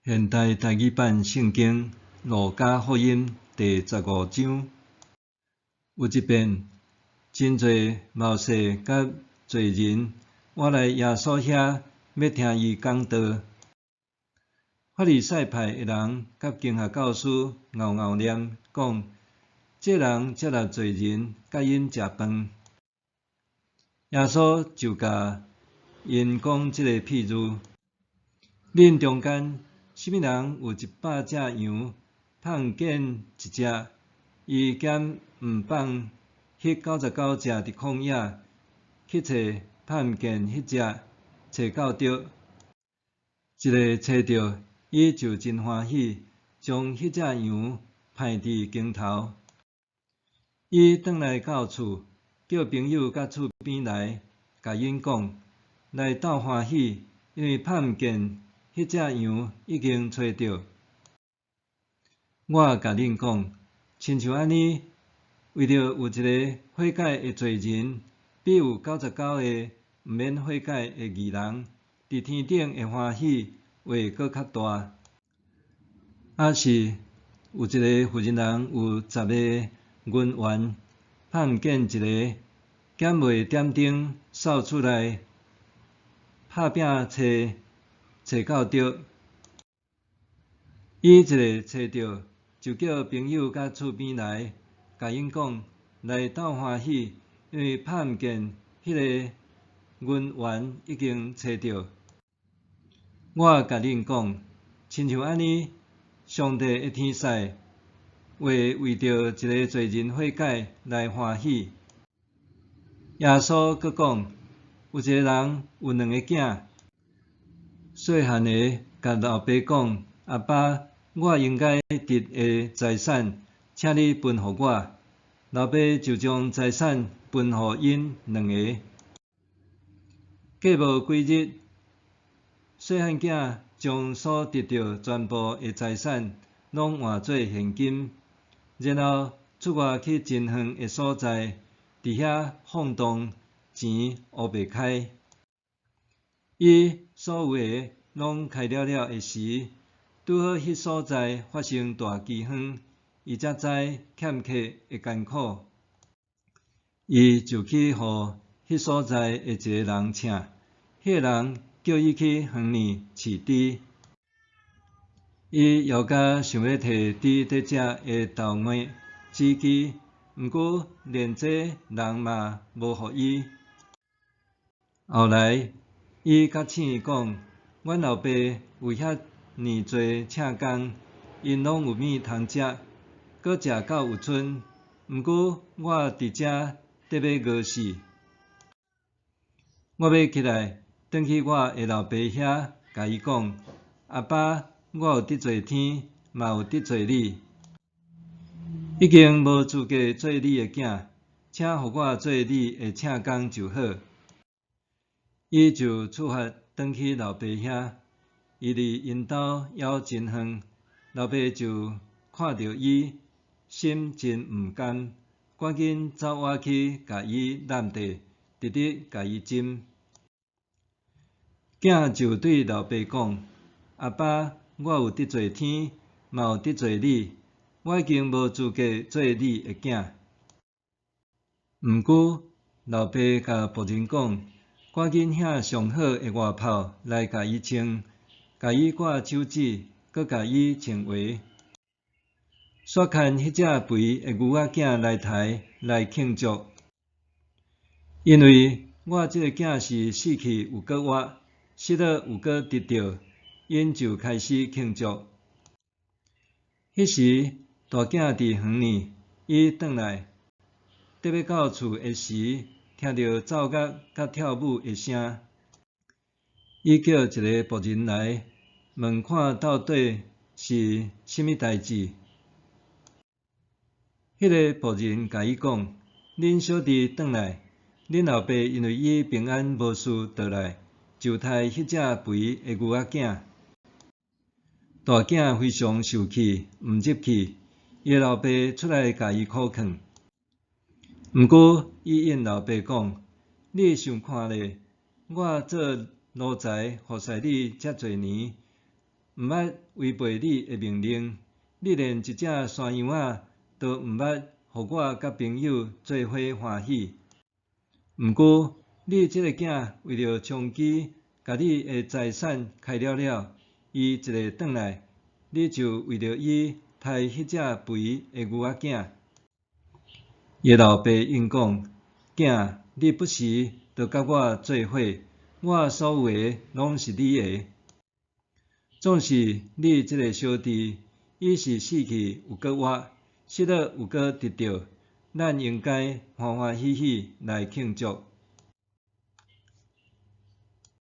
現代台語版聖經路加福音第15章，有一遍，真濟謀士佮罪人倚來耶穌遐，欲聽伊講道。法利賽派的人佮經學教師敖敖念講：這人接納罪人，佮𪜶食飯。耶穌就共𪜶講這個譬喻：恁中間，啥物人有100隻羊，拋毋見一隻，伊敢毋放彼99隻佇曠野，去揣拋毋見彼隻，揣到著？一下揣著，伊就真歡喜，將彼隻羊歹佇肩頭。伊轉來到厝，叫朋友佮厝邊來，共𪜶講：來鬥歡喜，因為拋毋見彼隻羊已經揣著。我共恁講，親像按呢，為著有一个悔改的罪人，比有99個毋免悔改的義人，佇天頂的歡喜會閣較大。抑是有一个婦人人有十個銀元，拋毋見一个，敢袂點燈掃厝內，拍拚揣，揣到著？伊一下揣著，就叫朋友佮厝邊來，共𪜶講：來鬥歡喜，因為拋毋見彼个銀元已經揣著。我共恁講，親像按呢，上帝的天使會為著一个罪人悔改來歡喜。耶穌閣講：有一个人有兩个囝，細漢的共老爸講：阿爸，我應該得的財產，請你分予我。老爸就將財產分予𪜶兩个。過無幾日，細漢囝將所得著全部的財產攏換做現金，然後出外去真遠的所在，佇遐放蕩錢烏白開。伊所有的攏開了了的時，拄好彼所在發生大饑荒，伊才知欠客的艱苦。伊就去予彼所在的一个人請，彼个人叫伊去園裡飼豬。伊枵甲想欲提豬咧食的豆糜子枝，毋過連這人嘛無予伊。後來，伊覺醒講：阮老爸有遐爾濟請工，𪜶攏有物通食，閣食到有賰。毋過我佇遮得欲餓死。我欲起來，轉去我的老爸遐，共伊講：阿爸，我有得罪天，嘛有得罪你，已經無資格做你的囝，請予我做你的請工就好。伊就出發轉去老爸遐，伊離𪜶兜猶真遠，老爸就看著伊，心真毋甘，趕緊走倚去共伊攬著，直直共伊斟。囝就對老爸講：阿爸，我有得罪天，嘛有得罪你，我已經無資格做你的囝。毋過老爸共僕人講：趕緊拿上好的外袍來共伊穿，共伊掛手指，閣共伊穿鞋。煞牽彼隻肥的牛仔囝來刣來慶祝，因為我這个囝是死去又閣活，失落又閣得著，𪜶就開始慶祝。彼時大囝佇園裡，伊轉來，得欲到厝的時，聽著奏樂佮跳舞的聲。伊叫一个僕人來問看到底是啥物代誌。彼个僕人共伊講：恁小弟轉來，恁老爸因為伊平安無事倒來，就刣彼隻肥的牛仔囝。大囝非常受氣，毋入去。伊的老爸出來共伊苦勸。毋過伊應老爸講：你想看咧，我做奴才服侍你遮濟年，毋捌違背你的命令，你連一隻山羊仔都毋捌予我佮朋友做伙歡喜。毋過，你這个囝為著充飢，共你的財產開了了，伊一下轉來，你就為著伊刣彼隻肥的牛仔囝。伊的老爸應講：囝，你不時都佮我做伙，我所有的攏是你的。總是你這个小弟，伊是死去又閣活，失落又閣得著，咱應該歡歡喜喜來慶祝。